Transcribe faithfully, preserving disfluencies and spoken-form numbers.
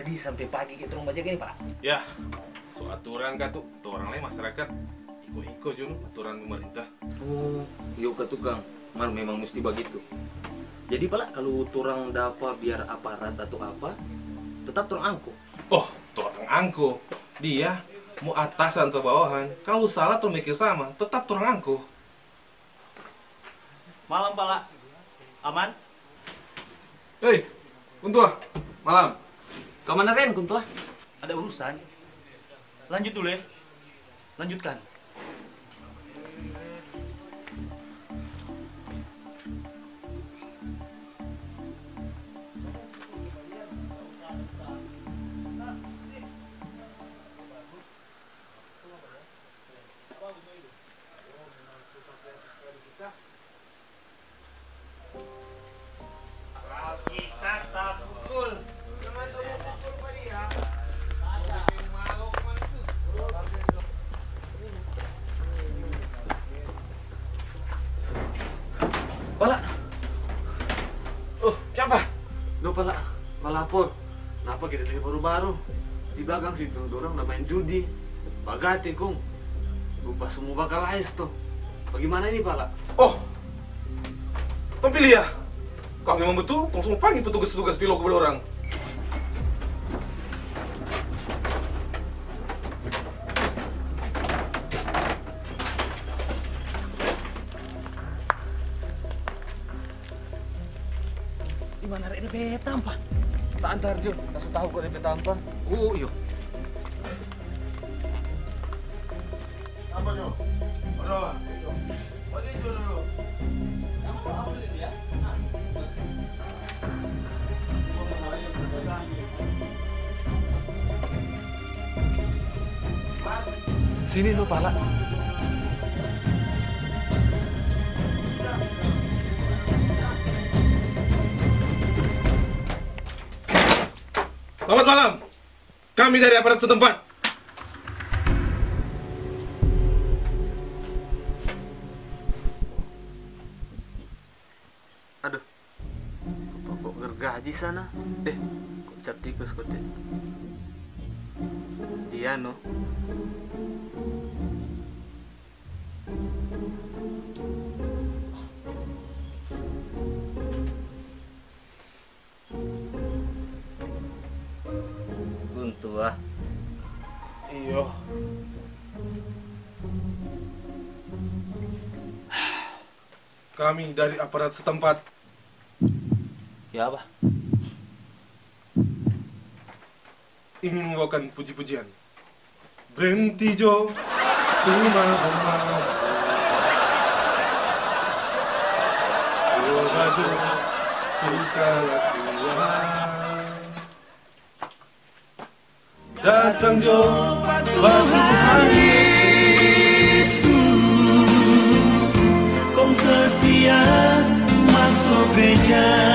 Jadi sampe pagi kaya torang bajaga ini, Pak? Ya, so aturan katu, torang lei masyarakat iko-iko jo no aturan pemerintah. Oh, iyo katu kang, mar memang musti bagitu. Jadi pala kalu torang dapa biar aparat atau apa, tetap torang angko. Oh, torang angko. Dia mo atasan atau bawahan, kalu salah torang beking sama, tetap torang angko. Malam pala. Aman? Hei, Kuntua, malam. Kamana Ren, Kuntua? Ada urusan. Lanjut dulu ya. Lanjutkan. Pala. Oh, kiapa? No, pala, malapor. Napa kita lagi baru-baru? Di blakang situ, dorang da main judi, bagate kong rupa so mo bakalae sto. Bagimana ini, pala? Oh, tong pi lia. Kalo memang betul, tong so mo pangge petugas-petugas pi loko pa dorang. Di mana re de pe tampa? Ta antar jo, kase tau kong de pe tampa. Oh, iyo. Tampa jo. Ora. Bagi jo dulu. Sini no, pala. Selamat malam. Kami dari aparat setempat. Aduh, kok, kok gergaji sana? Eh, kok cap tikus kote? Dia no. Guntua. Iyo. Kami dari aparat setempat. Ya, apa? Ingin membawakan puji-pujian. Brenti jo tu mabok-mabok. Toba jo tu kalakuan. Datang jo pa Tuhan Yesus, kong setia maso gereja.